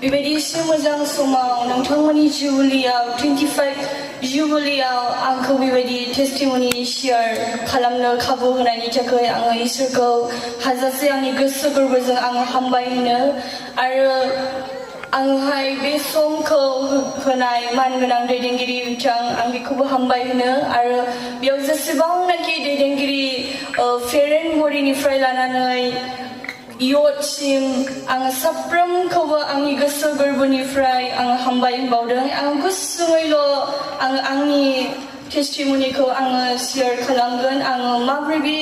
बेबायदि एसे मोजां समाव नोंथांमोननि जुबिलियाव 25 जुबिलियाव आंखौ बेबायदि टेस्टिमनि शेयार खालामनो खाबु होनायनि थाखाय आङो इसोरखौ हाजासे आंनि गोसो गोरबोजों आङो हामबाय होनो आरो आंहाय बे समखौ होनाय मानगोनां दैदेनगिरि बिथां आं बेखौबो हामबाय होनो आरो बेयाव जेसेबांनाखि दैदेनगिरि पेरेन्ट बडिनिफ्राय लानानै इयथसिम आङो साफ्रोमखौबो आंनि गोसो गोरबोनिफ्राय आङो हामबाय होनबावदों आं गुसुङैल' आङो आंनि टेस्टिमनिखौ आङो शेयार खालामगोन आङो माबोरै बे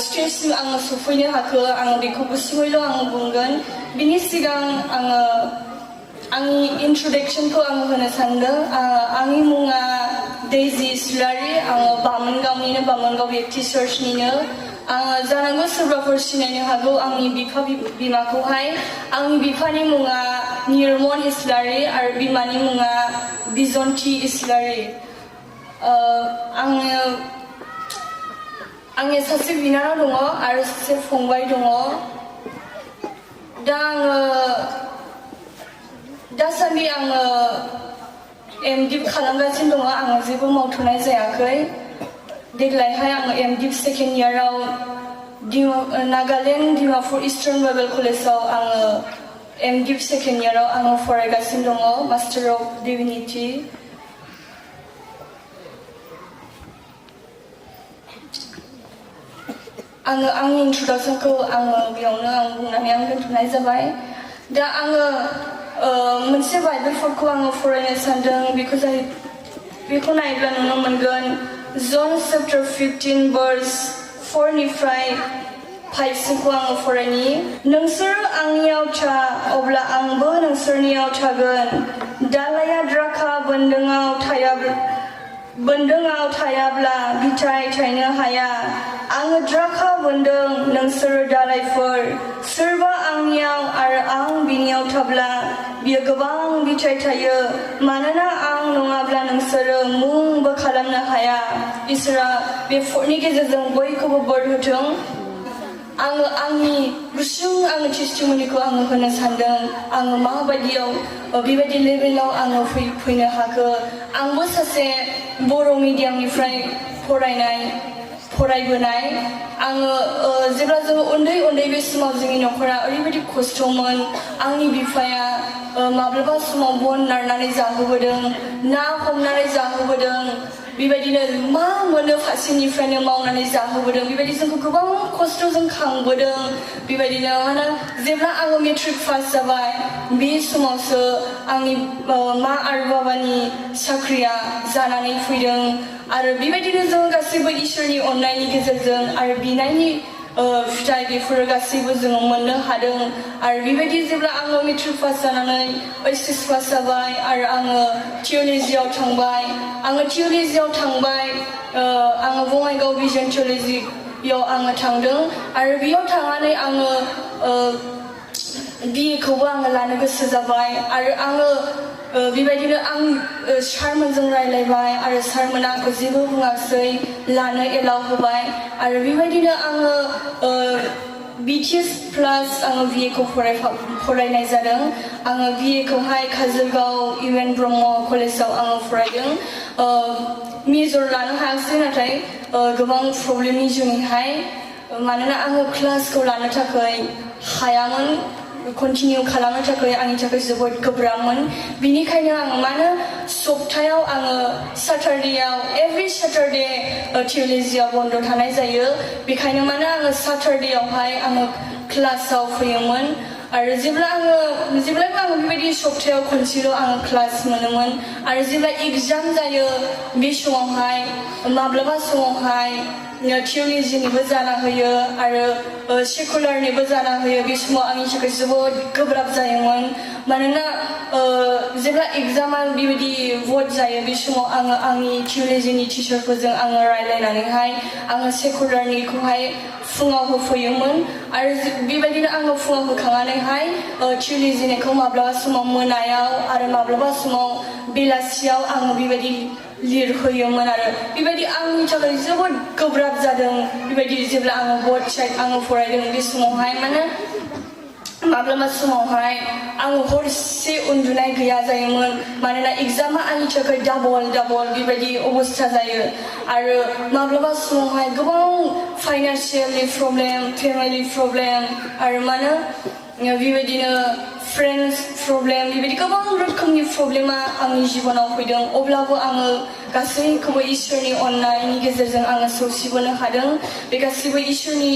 स्टेजसिम आङो सफैनो हाखो आङो बेखौ गुसुङैल' आङो बुंगोन बिनि सिगां आङो आंनि इन्ट्रडक्सनखौ आङो होनो सानदों आंनि मुङा दैजि इस्लारि आङो बामोनगावनिनो बामोनगाव बेप्टि चार्चनिनो आङो जानांगौ सोरबाफोर सिनायनो हागौ आंनि बिफा बिमाखौहाय आंनि बिफानि मुङा निरमन इस्लारि आरो बिमानि मुङा बिजन्ति इस्लारि आंनि सासे बिनानाव दङ आरो सासे फंबाय दङ दा आङो दासान्दि आङो एमडि खालामगासिनो दङ आङो जेबो मावथ'नाय जायाखै देग्लायहाय आङो एमडि सेकेन्ड इयाराव नागालेण्ड डिमापुर इस्टार्न बाइबेल कलेजाव आङो एमडि सेकेन्ड इयाराव आङो फरायगासिनो दङ मास्टार अफ डिभिनिटि आङो आंनि इन्ट्रडक्सनखौ आङो बेयावनो आं बुंनानै आं दोनथ'नाय जाबाय दा आङो मोनसे बाइबेल फर्डखौ आङो फरायनो सानदों बेखौ नायोब्ला नुनो मोनगोन जन चैप्टार 15 verse 4 निफ्राय 5 सिमखौ आङो फरायनि नोंसोर आंनियाव था अब्ला आंबो नोंसोरनियाव थागोन दालाया द्राखा बोन्दोङाव थायाब्ला फिथाइ थायनो हाया आङो द्राखा बोन्दों नोंसोर दालायफोर सोरबा आंनियाव आरो आं बिनियाव थाब्ला बियो गोबां फिथाइ थायो मानोना आं नङाब्ला नोंसोरो मुंबो खालामनो हाया इसोरा बे फर्डनि गेजेरजों बयखौबो बोर होथों आङो आंनि गुसुं आङो टेस्टिमनिखौ आङो होनो सानदों आङो माबायदियाव बेबायदि लेभेलाव आङो फैनो हाखो आंबो सासे बर' मिडियामनिफ्राय फरायबोनाय आङो जेब्ला जोङो उन्दै बे समाव जोंनि न'खरा ओरैबायदि खस्थ'मोन आंनि बिफाया माब्लाबा समाव बन नारनानै जाहोबोदों ना हमनानै जाहोबोदों बेबायदिनो मा मोनो फारसेनिफ्रायनो मावनानै जाहोबोदों बेबायदि जोंखौ गोबां खस्थ'जों खांबोदों बेबायदिनो माने जेब्ला आङो मेट्रिक पास जाबाय बे समावसो आंनि मा आरो बाबानि साख्रिया जानानै फैदों आरो बेबायदिनो जों गासैबो इसोरनि अननायनि गेजेरजों आरो बिनायनि फिथाइ बेफोर गासैबो जोङो मोननो हादों आरो बेबायदि जेब्ला आङो मेट्रिक पास जानानै ओइचएस पास जाबाय आरो आङो थिय'लजियाव थांबाय आङो बङाइगाव भिजन थिय'लजियाव आङो थांदों आरो बेयाव थांनानै आङो BA खौबो आङो लानो गोसो जाबाय आरो आङो बेबायदिनो आं सारमोनजों रायलायबाय आरो सारमोना आंखौ जेबो बुङासै लानो एलाउ होबाय आरो बेबायदिनो आङो BTS प्लास आङो BA खौ फरायनाय जादों आङो BA खौहाय काजलगाव इउएन ब्रह्म कलेजाव आङो फरायदों मेजर लानो हायासै नाथाय गोबां प्रब्लेमनि जुनैहाय मानोना आङो क्लासखौ लानो थाखाय हायामोन कन्टिनिउ खालामनो थाखाय आंनि थाखाय जोबोद गोब्राबमोन बिनिखायनो आङो मानो सप्तायाव आङो साटारडेयाव एभरि साटारडे थिय'लजियाव बन्द थानाय जायो बेखायनो मानो आङो साटारडेयावहाय आङो क्लासाव फैयोमोन आरो जेब्लाबो आङो बेबायदि सप्तायाव खनसेल' आङो क्लास मोनोमोन आरो जेब्ला एग्जाम जायो बे समावहाय माब्लाबा समावहाय थिय'लजिनिबो जाना होयो आरो सेकुलारनिबो जाना होयो बे समाव आंनि थाखाय जोबोद गोब्राब जायोमोन मानोना जेब्ला एग्जामा बेबायदि भट जायो बे समाव आङो आंनि थिय'लजिनि टिचारफोरजों आङो रायलायनानैहाय आङो सेकुलारनिखौहाय फुङाव होफैयोमोन आरो बेबायदिनो आङो फुङाव होखांनानैहाय थिय'लजिनिखौ माब्लाबा समाव मोनायाव आरो माब्लाबा समाव बेलासियाव आङो बेबायदि लिरहोयोमोन आरो बेबायदि आंनि थाखाय जोबोद गोब्राब जादों बेबायदि जेब्ला आङो बोथ साइड आङो फरायदों बे समावहाय माने माब्लाबा समावहाय आङो हरसे उन्दुनाय गैया जायोमोन मानोना एग्जामा आंनि थाखाय डाबल बेबायदि अबस्था जायो आरो माब्लाबा समावहाय गोबां फाइनान्सियेलि प्रब्लेम फेमिलि प्रब्लेम आरो मानो बेबायदिनो फ्रेन्ड्स प्रब्लेम बेबायदि गोबां रोखोमनि प्रब्लेमा आंनि जिबनाव फैदों अब्लाबो आङो गासैखौबो इसोरनि अननायनि गेजेरजों आङो सौसिबोनो हादों बे गासैबो इसोरनि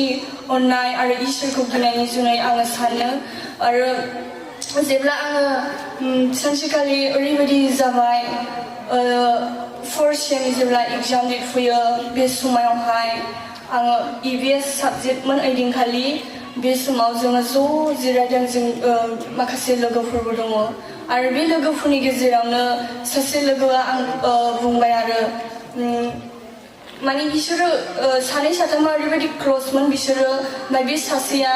अननाय आरो इसोरखौ गिनायनि जुनै आङो सानो आरो जेब्ला आङो सानसेखालि ओरैबायदि जाबाय फर्थ सेम जेब्ला एग्जाम डेट फैयो बे समायावहाय आङो EVS साबजेक्टमोन ओइदिनखालि बे समाव जोङो ज' जिरायदों जों माखासे लोगोफोरबो दङ आरो बे लोगोफोरनि गेजेरावनो सासे लोगोआ आं बुंबाय आरो माने बिसोरो सानै साथामा ओरैबायदि क्ल'समोन बिसोरो ओमफ्राय बे सासेया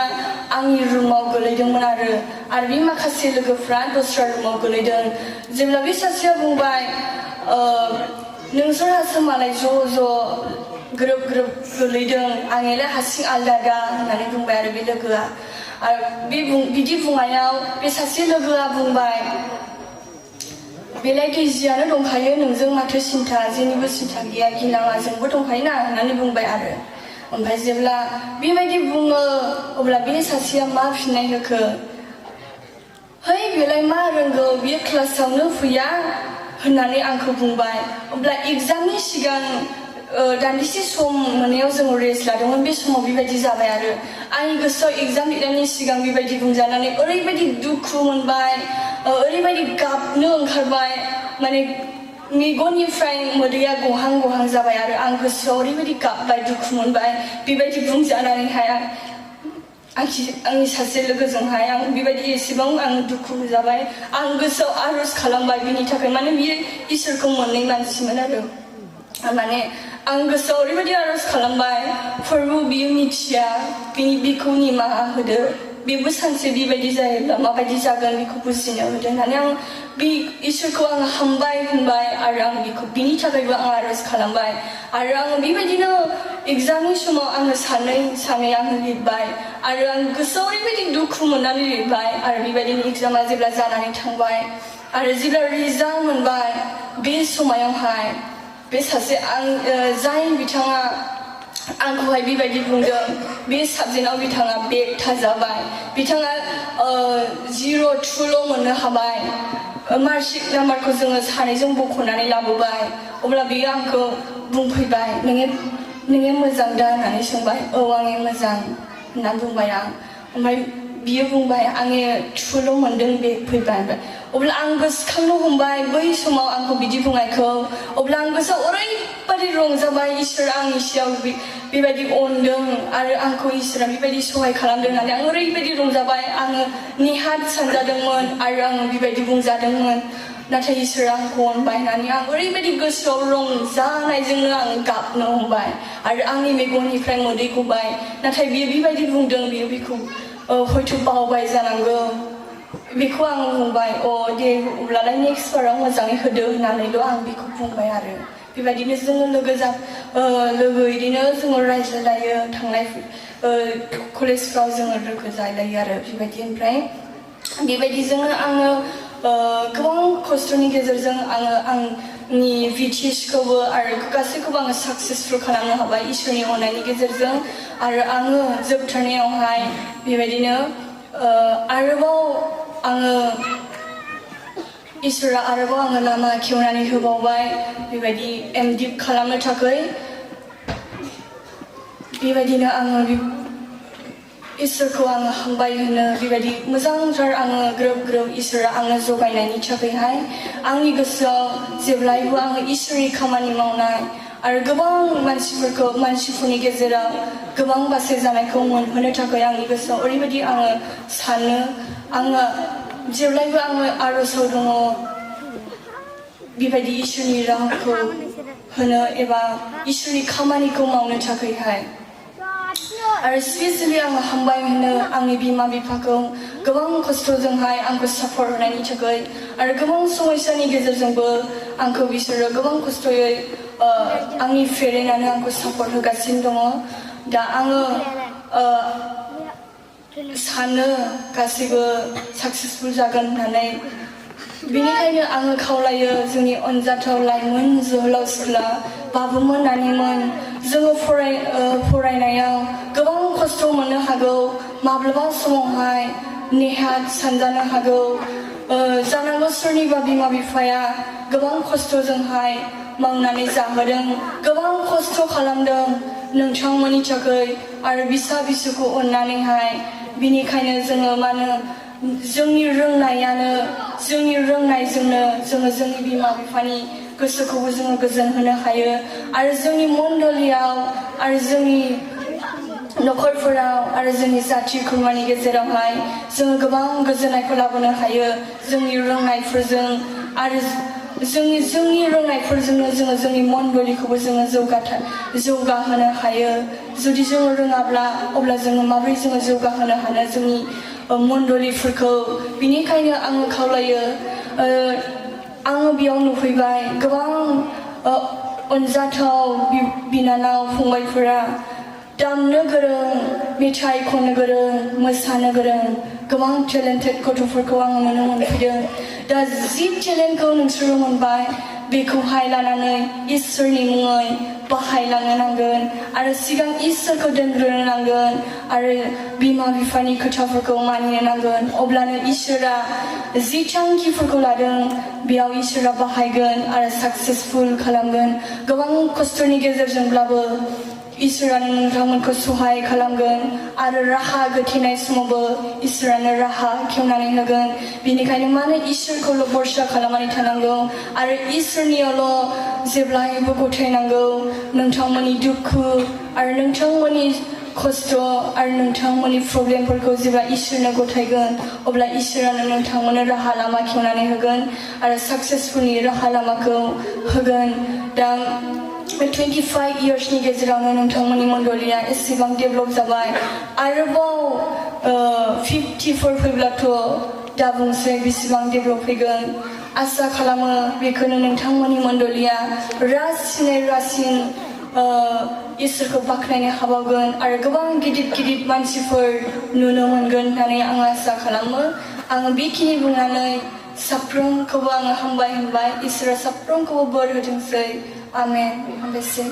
आंनि रुमाव गोलैदोंमोन आरो बे माखासे लोगोफ्रा दस्रा रुमाव गोलैदों जेब्ला बे सासेया बुंबाय नोंसोरहासो मालाय ज' ग्रोब गोलैदों आंलाय हारसिं आलदा दा होननानै बुंबाय आरो बे लोगोआ आरो बिदि बुंनायाव बे सासे लोगोआ बुंबाय बेलाय दैजियानो दंखायो नोंजों माथो सिन्था जेनिबो सिन्था गैया गिनाङा जोंबो दंखायो ना होननानै बुंबाय आरो ओमफ्राय जेब्ला बेबायदि बुङो अब्ला बे सासेया मा फिननाय होखो है बेलाय मा रोंगौ बियो क्लासावनो फैया होननानै आंखौ बुंबाय अब्ला एग्जामनि सिगां दान्दिसे सम मोनायाव जोङो रेस्ट लादोंमोन बे समाव बेबायदि जाबाय आरो आंनि गोसोआव एग्जाम लिरनायनि सिगां बेबायदि बुंजानानै ओरैबायदि दुखु मोनबाय ओरैबायदि गाबनो ओंखारबाय माने मेगननिफ्राय मोदैया गहां जाबाय आरो आं गोसोआव ओरैबायदि गाबबाय दुखु मोनबाय बेबायदि बुंजानानैहाय आंनि सासे लोगोजोंहाय आं बेबायदि एसेबां आं दुखु जाबाय आं गोसोआव आरज खालामबाय बिनि थाखाय माने बियो इसोरखौ मोननै मानसिमोन आरो माने आं गोसोआव ओरैबायदि आरज खालामबाय फोरबु बियो मिथिया बिखौ निमाहा होदो बेबो सानसे बेबायदि जायोब्ला माबायदि जागोन बेखौ बुजिनो होदो होननानै आं बे इसोरखौ आं हामबाय होनबाय आरो आं बिनि थाखायबो आं आरज खालामबाय आरो आं बेबायदिनो एग्जामनि समाव आङो सानै आङो लिरबाय आरो आं गोसोआव ओरैबायदि दुखु मोननानै लिरबाय आरो बेबायदिनो एग्जामा जेब्ला जानानै थांबाय आरो जेब्ला रिजाल्ट मोनबाय बे समायावहाय बे सासे जाय बिथाङा आंखौहाय बेबायदि बुंदों बे साबजेक्टआव बिथाङा बेक थाजाबाय बिथाङा 0-2ल' मोननो हाबाय मार्कशिट नाम्बारखौ जोङो सानैजों बख'नानै लाबोबाय अब्ला बियो आंखौ बुंफैबाय नोङो मोजां दा होननानै सोंबाय औ आङो मोजां होननानै बुंबाय आं ओमफ्राय बियो बुंबाय आङो 2ल' मोनदों बेक फैबाय अब्ला आं गोसोखांनो हमबाय बै समाव आंखौ बिदि बुंनायखौ अब्ला आं गोसोआव ओरैबायदि रंजाबाय इसोरा आंनि सायाव बेबायदि अनदों आरो आंखौ इसोरा बेबायदि सहाय खालामदों होननानै आं ओरैबायदि रंजाबाय आङो नेहाथ सानजादोंमोन आरो आङो बेबायदि बुंजादोंमोन नाथाय इसोरा आंखौ अनबाय होननानै आं ओरैबायदि गोसोआव रंजानायजोंनो आं गाबनो हमबाय आरो आंनि मेगननिफ्राय मोदै गबाय नाथाय बियो बेबायदि बुंदों बियो बेखौ हयथ' बावबाय जानांगौ बेखौ आं बुंबाय दे अब्लालाय नेक्स्ट बाराव मोजाङै होदो होननानैल' आं बेखौ बुंबाय आरो बेबायदिनो जोङो लोगो बिदिनो जोङो रायज्लायो थांनाय कलेजफ्राव जोङो लोगो जालायो आरो बेबायदि ओमफ्राय बेबायदिजोंनो आङो गोबां खस्थ'नि गेजेरजों आङो आंनि VTHखौबो आरो गासैखौबो आङो साक्सेसफुल खालामनो हाबाय इसोरनि अननायनि गेजेरजों आरो आङो जोबथारनायावहाय बेबायदिनो आरोबाव आङो इसोरा आरोबाव आङो लामा खेवनानै होबावबाय बेबायदि MD खालामनो थाखाय बेबायदिनो आङो इसोरखौ आङो हामबाय होनो बेबायदि मोजांथार आङो ग्रोब इसोरा आंनो जगायनायनि थाखायहाय आंनि गोसोआव जेब्लायबो आङो इसोरनि खामानि मावनाय आरो गोबां मानसिफोरनि गेजेराव गोबां बासै जानायखौ मोनहोनो थाखाय आंनि गोसोआव ओरैबायदि आङो सानो आङो जेब्लायबो आङो आर'जआव दङ बेबायदि इसोरनि रावखौ होनो एबा इसोरनि खामानिखौ मावनो थाखायहाय आरो स्पेसियेलि आङो हामबाय होनो आंनि बिमा बिफाखौ गोबां खस्थ'जोंहाय आंखौ सापर्ट होनायनि थाखाय आरो गोबां समस्यानि गेजेरजोंबो आंखौ बिसोरो गोबां खस्थ'यै आंनि पेरेन्टआनो आंखौ सापर्ट होगासिनो दङ दा आङो सानो गासैबो साक्सेसफुल जागोन होननानै बेनिखायनो आङो खावलायो जोंनि अनजाथाव लाइमोन जोहोलाव सिख्ला बाबुमोन नानिमोन जोङो फरायनायाव गोबां खस्थ' मोननो हागौ माब्लाबा समावहाय नेहाथ सानजानो हागौ जानांगौ सोरनिबा बिमा बिफाया गोबां खस्थ'जोंहाय मावनानै जाहोदों गोबां खस्थ' खालामदों नोंथांमोननि थाखाय आरो बिसा बिसुखौ अननानैहाय बिनिखायनो जोङो मानो जोंनि रोंनायजोंनो जोङो जोंनि बिमा बिफानि गोसोखौबो जोङो गोजोन होनो हायो आरो जोंनि मण्डलियाव आरो जोंनि नखरफोराव आरो जोंनि जाथि खुरमानि गेजेरावहाय जोङो गोबां गोजोननायखौ लाबोनो हायो जोंनि रोंनायफोरजों आरो जोंनि रोंनायफोरजोंनो जोङो जोंनि मण्डलिखौबो जोङो जौगाहोनो हायो जुदि जोङो रोङाब्ला अब्ला जोङो माबोरै जोङो जौगाहोनो हानो जोंनि मण्डलिफोरखौ बिनिखायनो आङो खावलायो आङो बेयाव नुफैबाय गोबां अनजाथाव बिनानाव फंबायफोरा दामनो गोरों मेथाइ खननो गोरों मोसानो गोरों गोबां टेलेन्टेड गथ'फोरखौ आङो नुनो मोनफैदों दा जि टेलेन्टखौ नोंसोरो मोनबाय बेखौहाय लानानै इसोरनि मुङै बाहायलांनो नांगोन आरो सिगां इसोरखौ दोनग्रोनो नांगोन आरो बिमा बिफानि खोथाफोरखौ मानिनो नांगोन अब्लानो इसोरा जि थांखिफोरखौ लादों बेयाव इसोरा बाहायगोन आरो साक्सेसफुल खालामगोन गोबां खस्थ'नि गेजेरजोंब्लाबो इसोरानो नोंथांमोनखौ सहाय खालामगोन आरो राहा गोथेनाय समावबो इसोरानो राहा खेवनानै होगोन बेनिखायनो मानो इसोरखौल' भरसा खालामनानै थानांगौ आरो इसोरनियावल' जेब्लायबो गथायनांगौ नोंथांमोननि दुखु आरो नोंथांमोननि खस्थ' आरो नोंथांमोननि प्रब्लेमफोरखौ जेब्ला इसोरनो गथायगोन अब्ला इसोरानो नोंथांमोननो राहा लामा खेवनानै होगोन आरो साक्सेसफुलनि राहा लामाखौ होगोन दा 25 yearsनि गेजेरावनो नोंथांमोननि मण्डलिया एसेबां डेभेलप जाबाय आरोबाव 50फोर फैब्लाथ' दा बुंसै बेसेबां डेभेलप फैगोन आसा खालामो बेखौनो नोंथांमोननि मण्डलिया रासिनै रासिन इसोरखौ बाख्नायनो हाबावगोन आरो गोबां गिदिर मानसिफोर नुनो मोनगोन होननानै आं आसा खालामो आङो बेखिनि बुंनानै साफ्रोमखौबो आङो हामबाय होनबाय इसोरा साफ्रोमखौबो बोर होथोंसै आमेन हामबायसै